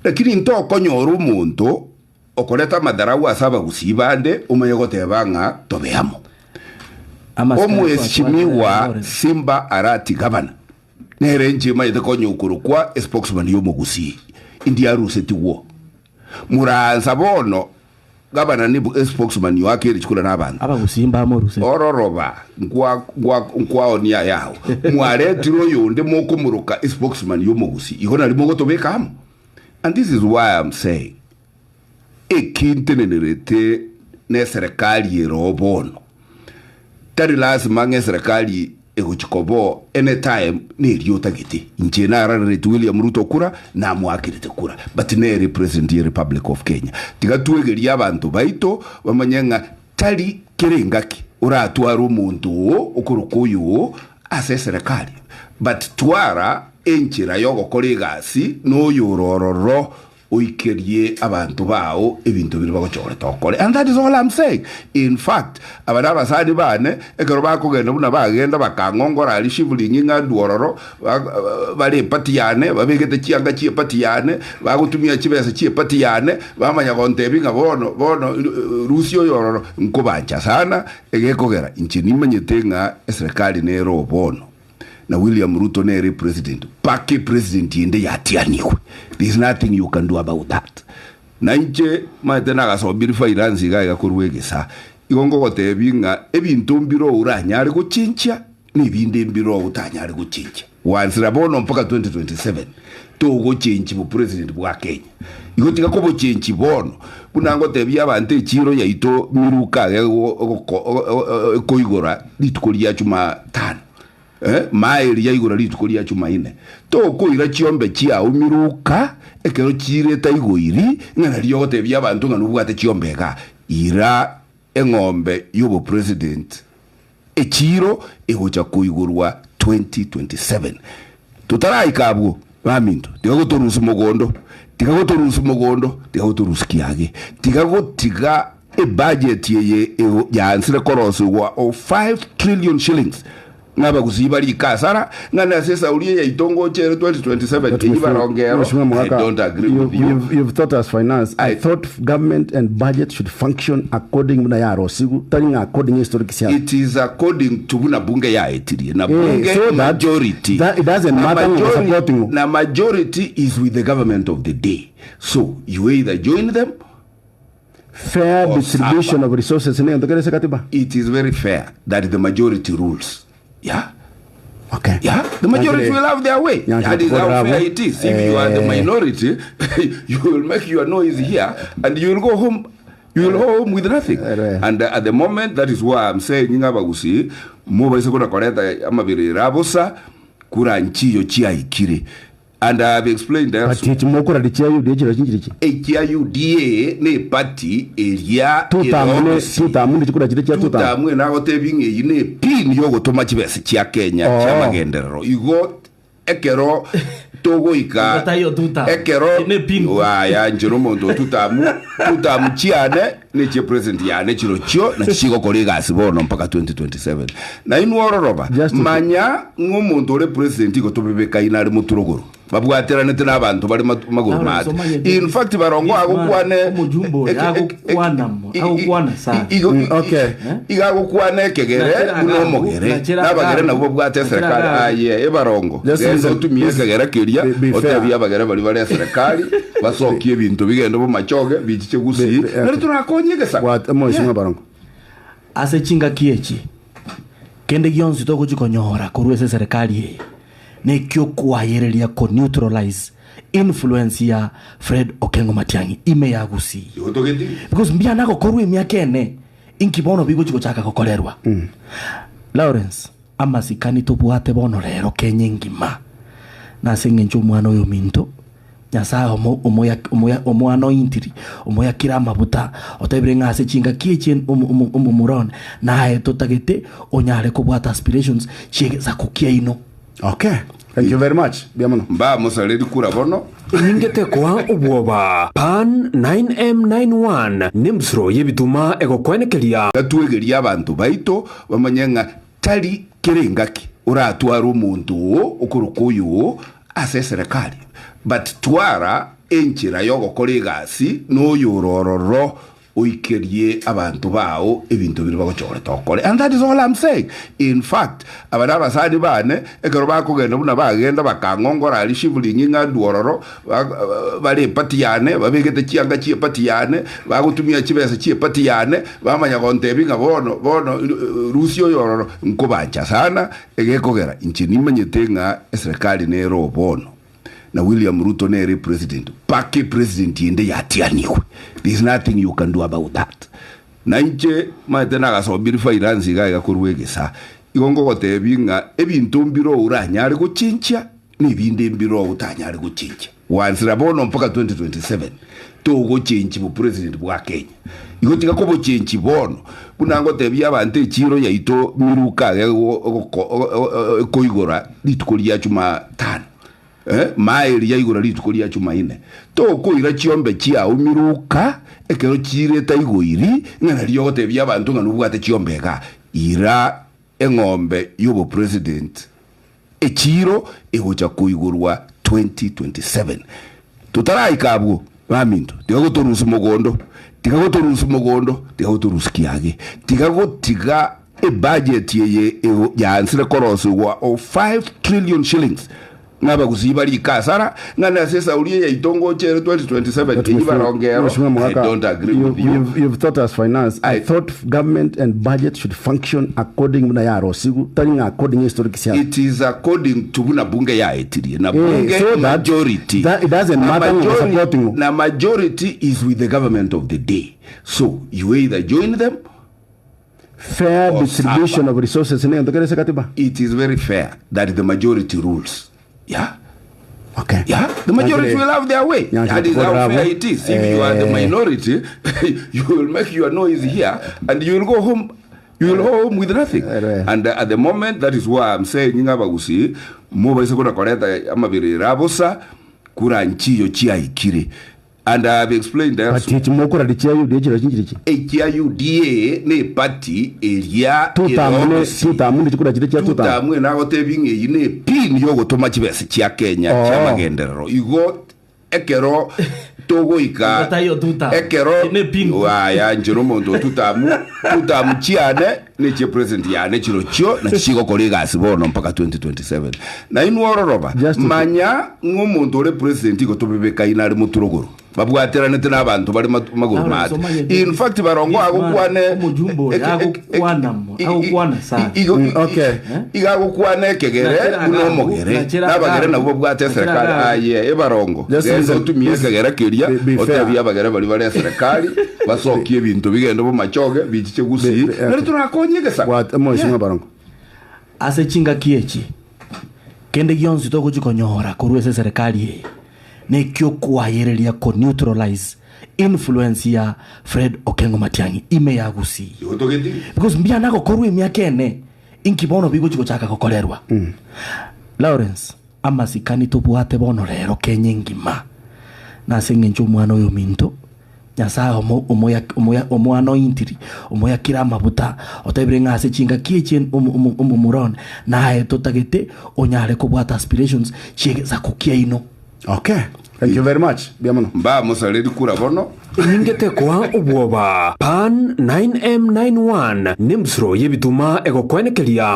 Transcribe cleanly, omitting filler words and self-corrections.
Lakini ntokonyora omonto okoreta amadharau ase abagusii bande omanye goteba ng'a tobe amo. Omweshimiwa Simba Arati gavana nere inche manyete konya okorokwa espokesman y'omogusii indi arusetigwo. Moraansa bono gavana ni espokesman oake richiko na abanto. Abagusii mbamoruseti. Ororoba nkwa nkwa nkwaonia ayao. Mwaretire oyonde mokomoroka espokesman y'omogusii igo nari mogotobeka amo. And this is why I'm saying eki ntenenerete neserekari ere oo bono, tari lasima ng'a eserekari egochi koba oo anytime neria otagete. Inche nararereti William Ruto kura, namoakerete kura, but nere president ye Republic of Kenya. Tiga twegerie abanto baito bamanye ng'a tari kera engaki oratware omonto oo okorokwa oyo oo ase eserekari, but twara enchera yogokora egasi noyore ororo Oikerie abanto bao ebinto biria bagochorete okore. And that is all I'm saying. In fact, aba nabasani bane, ekero bakogenda buna bagenda bakang'ongora aria shivling ng'a ndwe ororo, bare eparty yane, babegete chianga chi'eparty yane, bagotumia chibesa chi'eparty yane, bamanya gontebia ng'a bono, bono rusia oyo ororo, nkobancha sana, egekogera inche nimanyete ng'a eserekari nere oo bono. na William Ruto nere president mpaka epresident ende yatianigwe there is nothing you can do about that na inche maete nagasomire finance iga iga korwa egesa igo ngogotebi ng'a ebinto mbire oranyare gochenchia na ebinde mbire otanyare gochenchia gwansera bono mpaka 2027 togochenchi bopresident bwa Kenya igo tiga kobochenchi bono buna ngotebia abanto echiro yaito miruka iga ekoigora rituko ria Jumatano eh, maeri yaigora rituko ria Jumaine tokoira chiombe chiao miruka ekero chireta igoiri ng'a nario ogotebia abanto ng'a nobwate chiombe igaa ira eng'ombe y'obopresident Echiiro egocha koigorwa 2027. Totaraika abwo, baminto, tiga gotorusia mogondo, tiga gotorusia mogondo, tiga gotorusia kiage, tiga gotiga ebudget eye yaansire korosigwa o 5 trillion shillings ng'a abagusii barike asara, ng'a nase esauri eye yaito ngocha ere 2027 eyio barongero, Mheshimiwa I Mogaka, don't agree you, with you. you've, you've taught us finance. I, I- thought government and budget should function according buna yarosigu tari ng'a according historic siasa. It is according to buna bunge yaetirie na Eh, bunge so that- majority that it doesn't na matter who majority- supporting. na majority is with the government of the day so you either join them Fair Or distribution suffer. of resources nento kere ase katiba. it is very fair that the majority rules yeah Okay. Yeah, the majority Nyanchire- will have their way. Nyanchire That is how tukorera fair abo. it is. If you are the Eh. minority, you will make your noise here and you will go home. You will go home with nothing. Eh. And uh, at the moment, that is why I'm saying ng'a abagusii mobaise kona koreta amabirira abosa kura nchiyo chiaikire And I have explained But elsewhere. echi mokorari chia UDA chiro chinchiri chi. Ekia UDA ne party eria Tutamu ne erobisi. tutamu ne chikura chire chia tutamu. Tutamu enagotebia ng'a eyio ne pin yogotoma chibesa chia Kenya Oh. chia amagenderero. Igo ekero togoika Igo taiyo tutamu. ekero Ne pin. waya inche nomonto o tutamu tutamu chiane nechie president yane chirochio nachi chigokora egasi bono mpaka 2027 na inwe ororoba Just to- manya ng'a omonto ore president igo tobebekaine are moturogoro babwateranete na abanto bare matu- magoro Lawrence, maate omanyete- in fact barongo This man, agokwane omojumbe oyo agokwana mo- agokwana sana. igo Mm, okay. igo agokwana ekegere Nachera buna agabu, omogere nachera nabagere agabu, nabo babwate nachera eserekari agabu. aye ebarongo Just genda listen, otumie please, ekegere keria be- be fair. otebie abagere baria bare eserekari Basokie ebinto bigende bomachoge, bichiche gusii, Be- be- nari torakonye egesaku. Bwata mheshimiwa Barongo. Ase chingaki echi, kende gionsi togochi konyora korwa ase eserekari eye nekiokoayereria ko neutralize influence ya Fred Okengo Matiang'i ime ya Gusii. Igo togetirie. Because mbiana gokorwa emiaka ene, inki bono bigochi gochaka gokorerwa? Lawrence, amasikani tobwate bono rero Kenya engima, nase eng'encho omwana oyo ominto Nyasae omo- omoya- omoya- omoanointiri, omoyakire amabuta, otebire ng'a ase chingaki echi omo- omo- omomura one naye totagete onyare kobwata aspirations chi'egesaku kiaino. Okay. Thank you very much. Mbuya mono. Mbamosareri kura bono. Enyinge tekoa obwoba. Pan 9M91 nembusuro y'ebituma egokwenekeria. Gatwegerie abanto baito bamanye ng'a tari kera engaki oratware omonto oo okorokwa oyo oo. ase eserekari but twara enchera yogokora egasi noyore ororo Oikerie abanto bao ebinto biria bagochorete okore. And that is all I'm saying. In fact, aba nabasani bane, ekero bakogenda buna bagenda bakang'ongora aria shivulingi ng'a ndwe ororo, bare eparty yane, babegete chianga chi'eparty yane, bagotumia chibesa chi'eparty yane, bamanya gontebia ng'a bono, bono rusia oyo ororo, nkobancha sana, egekogera inche nimanyete ng'a eserekari nere bono. na William Ruto nere president mpaka epresident ende yatianigwe there is nothing you can do about that na inche maete nagasombire finance iga iga korwa egesa igo ngogotebi ng'a ebinto mbire oranyare gochenchia na ebinde mbire otanyare gochenchia gwansera bono mpaka 2027 togochenchi bopresident bwa Kenya igo tiga kobochenchi bono buna ngotebia abanto echiro yaito miruka iga ekoigora rituko ria jumatano Eh, maeri yaigora rituko ria Chumaine. Tokoira chiombe chiao miruka ekero chire taigoiri, ng'a nario ogotebia abanto ng'a nobwate chiombe igaa. Ira eng'ombe y'obopresident echiiro egocha koigorwa 2027. Totaraika abwo, baminto, tiga gotorusia mogondo, tiga gotorusia mogondo, tiga gotorusia kiage, tiga gotiga Ebudget eye yaansire korosigwa o 5 trillion shillings ng'a abagusii barike asara ng'a nase esauri eye yaito ngocha ere 2027 eyio baronge ero Mheshimiwa I Mogaka, don't agree you, with you. you've, you've taught us finance. I, I- thought government and budget should function according buna yarosigu tari ng'a according historic siasa. It is according to buna bunge yaetirie na Eh, bunge so that- majority that- it doesn't na matter who supporting. na majority is with the government of the day so you either join them Fair Or distribution suffer. of resources negento kere ase katiba. It is very fair that the majority rules. Yeah. Okay. Yeah, the majority Nyanchire- will have their way. Nyanchire That is how tukorera fair abo. it is. If you are the Eh. minority, you will make your noise here and you will go home. You will go home with nothing. Eh. And at the moment, that is why I'm saying ng'a abagusii mobaise kona koreta amabirira abosa kura nchiyo chiaikire. And I have explained But also. echi mokora chia UDA chiro chinchiri chi. Ekia UDA ne party eria Tutamune erogisi. tutamune chikura chire chia tutamu. Tutamwe nagotebi ng'a eyio ne pin yogotoma chibesa chia Kenya Oh. chia magenderero. Igo ekero togoika Igo taiyo tutamu. ekero Ne pin. waya inche nomonto o tutamu tutamu chiane nechie president yane chirochio nachi chigokora egasi bono mpaka 2027 na inwe ororoba Just to- manya ng'a omonto ore president igo tobebekaine are moturogoro babwateranete na abanto bare matu- magoro Nawe mate soma ye- in fact barongo This man, agokwane omojumbe oyo, agokwana mo, agokwana sana. igo igo agokwana ekegere Nachera buna agabu, omogere nachera nabagere agabu, nabo babwate nachera eserekari agabu. aye ebarongo Just Genda listen, otumie listen. ekegere keria Be- be fair. otebie abagere baria bare eserekari basokie ebinto bigende bomachoge bichiche gusii Be- be- nari torakonye egesaku What mheshimiwa Barongo. Ase chingaki echi, kende gionsi togochi konyora korwa ase eserekari eye nekiokoayereria ko neutralize influence ya Fred Okengo Matiang'i ime ya Gusii. Igo togetige. Because mbuya nagokorwa emiaka ene, inki bono bigochi gochaka gokorerwa? Lawrence, amasikani tobwate bono rero Kenya engima, nase eng'encho omwana oyo ominto, Nyasae omo omoya omoya omoanointiri, omoyakire amabuta, otebire ng'a ase chingaki echi omo omo omomura one naye totagete onyare kobwata aspirations chi'egesaku kiaino. Okay. Thank you very much. Mbuya mono. Mbamosareri kura bono. Enyingete koa obwoba. Pan 9M91 nembusuro y'ebituma egokwenekeria.